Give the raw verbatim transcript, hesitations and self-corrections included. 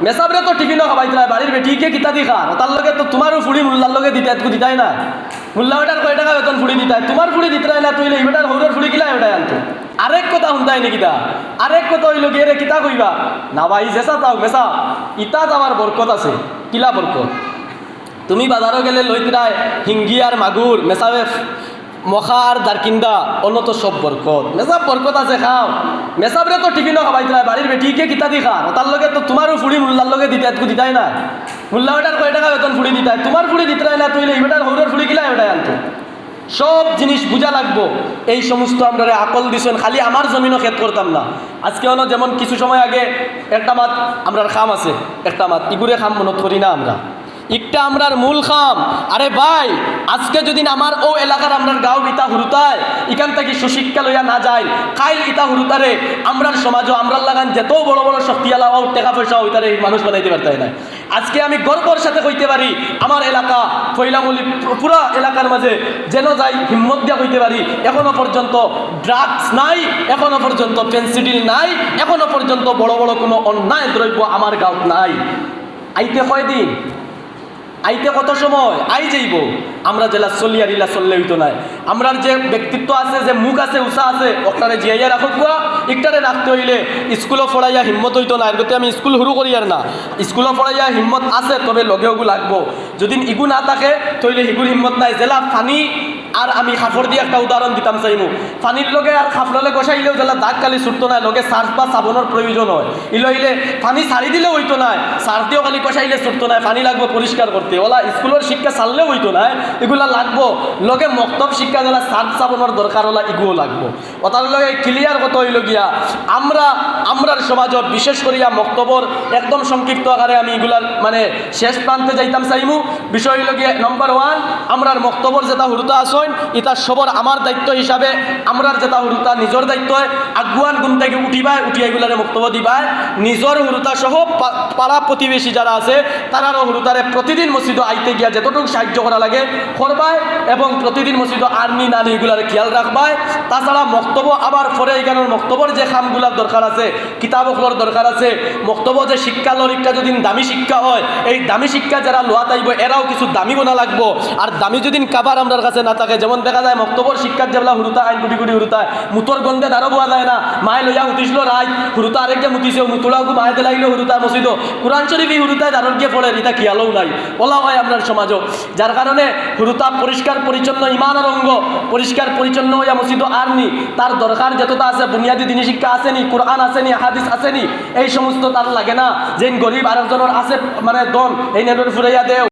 মেসাবরে তো টিফিনও খাবাইতরায়, বাড়ির বেটিকে কিতা দি খার? তার লগে তো তুমারও ফুড়ি মুল্লার লগে দিতায়, এতকু দিতায় না। মুল্লা বেটার কয় টেকা বেতন ফুড়ি দিতায়, তুমার ফুড়ি দিতরায় না, তে অইলে ই বেটার হউরর ফুড়ি কিলা ই বেটায় আনতো? আরেক কথা হুনতায় নি কিতা? আরেক কথা অইলো গিয়া, এরে কিতা কইবা? না ভাই, যেছা তাও মেসাব, ইতাত আবার বরকত আছে। কিলা বরকত? তুমি বাজারো গেলে লইতরায় হিঙ্গি আর মাগুর, মেসাবে মখা আর দারকিন্দা, অনো তো সব বরকত। মেসাব বরকত আছে, খাও। মেসাবরে তো টিফিনও খাবাইতরায়, বাড়ির বেটিকে কিতা দি খার? তার লগে তো তুমারও ফুড়ি মুল্লার লগে দিতায়, এতকু দিতায় না। মুল্লা বেটার কয় টেকা বেতন ফুড়ি দিতায়, তুমার ফুড়ি দিতরায় না, তে অইলে ই বেটার হউরর ফুড়ি কিলা ই বেটায় আনতো? সব জিনিস বুঝা লাগবো। এই সমস্ত আমরারে আকল দিছইন, খালি আমার জমিনো খেত করতাম না। আজকে অনো যেমন কিছু সময় আগে একটা মাত, আমরার কাম আছে, একটা মাত, ইগুরে কাম মনত করি না আমরা। একটা আমরার মূল কাম, আরে ভাই, আজকে যদি আমার অউ এলাকার আমরার গাঁও ইতা হুরুতায় ইখান থাকি সুশিক্ষা লইয়া না যাইন, কাইল ইতা হুরুতারে আমরার সমাজো আমরার লাখান যেত বড় বড় শক্তিআলা অউক, টেকা পয়সা অউক, ইতারে মানুষ বানাইতে পারতায় নায়। আজকে আমি গর্বর সাথে কইতে পারি, আমার এলাকা ফৈলামুলি পু-, পুরা এলাকার মাঝে যেনো যাই হিম্মত দিয়া কইতে পারি, এখনো পর্যন্ত ড্রাগস নাই, এখনো পর্যন্ত ফেন্সিডিল নাই, এখনো পর্যন্ত বড় বড় কুনু অন্যায় দ্রব্য আমার গাঁওত নাই। আইতে কয়দিন? আইতে কত সময়? আই যাইবো। আমরা যেলা চলিয়ার ইলা চললে অইতো নায়। আমরার যে ব্যক্তিত্ব আছে, যে মুখ আছে, উচা আছে, অকটারে জিয়াইয়া রাখউক্কা। ইকটারে রাখতে অইলে স্কুলো পড়াইয়া হিম্মত অইতো নায়। এর গতে আমি স্কুল হুরু করিয়ার না। স্কুলো পড়াইয়া হিম্মত আছে, তবে লগে অগু লাগবো। যদি ইগু না থাকে, তে অইলে হিগুর হিম্মত নাই। যেলা পানি আর আমি কাপড় দি একটা উদাহরণ দিতাম চাইমু। পানির লগে আর কাপড়রে ঘষাইলেও যেলা দাগ খালি ছুটতো নায়, লগে সার্ফ বা সাবনর প্রয়োজন অয়। ইলা অইলে পানি ছাড়ি দিলেও অইতো নায়, সার্ফ দিও খালি ঘষাইলে ছুটতো নায়, পানি লাগবো পরিষ্কার করতে। অলা স্কুলর শিক্ষা ছাড়লেও অইতো নায়, ইগুলা লাগবো। লগে মক্তব শিক্ষা যেলা সার্ফ সাবনর দরকার, অলা ইগুও লাগবো। অতার লগে ক্লিয়ার কথা অইলো গিয়া, আমরা, আমরার সমাজো বিশেষ করিয়া মক্তবর একদম সংক্ষিপ্ত আকারে আমি ইগুলার মানে শেষ প্রান্তে যাইতাম চাইমু। বিষয় অইলো গিয়া নাম্বার ওয়ান, আমরার মক্তবর যেতা হুরুতা আছইন, ইতা সবর আমার দায়িত্ব হিসাবে, আমরার যেতা হুরুতা নিজর দায়িত্ব অয়, আগুয়ান ঘুম থাকি উঠিবায়, উঠিয়া ইগুলারে মক্তব দিবায়, নিজর হুরুতা সহ পা-, পাড়া প্রতিবেশী যারা আছে, তারারও হুরুতারে প্রতিদিন মসজিদো আইতে গিয়া যেতটুক সাহায্য করা লাগে করবায়, এবং প্রতিদিন মসজিদো আরনি নানি ইগুলারে খিয়াল রাখবায়। তাছাড়া মক্তব আবার পরে ইখানোর মক্তবর যে কামগুলার দরকার আছে, কিতাব অকলর দরকার আছে, মক্তব যে শিক্ষা লর, একটা যদি দামি শিক্ষা অয়, এই দামি শিক্ষা যেরা লওয়াত আইবো, এরাও কিছু দামি বনা লাগবো। আর দামি যদি কাবার আমরার কাছে না থাকে, যেমন দেখা যায় মক্তবর শিক্ষাত যেবলা হুরুতা আইন কুটি কুটি হুরুতায়, মুতর গন্ধে দারো বওয়া যায় না, মায়ে লইয়া উঠিছিল রাইত, হুরুতা আরেকগে মুতিছে, মুতুড়াগু মায়ে দিলাইলো হুরুতা মসজিদো, কোরআন শরীফ ই হুরুতায় দারোর গিয়ে পড়ের, ইতা খিয়ালও নাই, অলাও অয় আমরার সমাজো। যার কারণে হুরুতা পরিষ্কার পরিচ্ছন্ন ইমানর অঙ্গ, পরিষ্কার পরিচ্ছন্ন অইয়া মসজিদো আরনি, তার দরকার যেততা আছে, বুনিয়াদি দিনী শিক্ষা আছে নি, কোরআন আছে নি, হাদিস আছে নি, এই সমস্ত তার লাগে না। যেইন গরিব আরেকজনর আছে মানে ধন, এইন এনরে ফুরাইয়া দেও,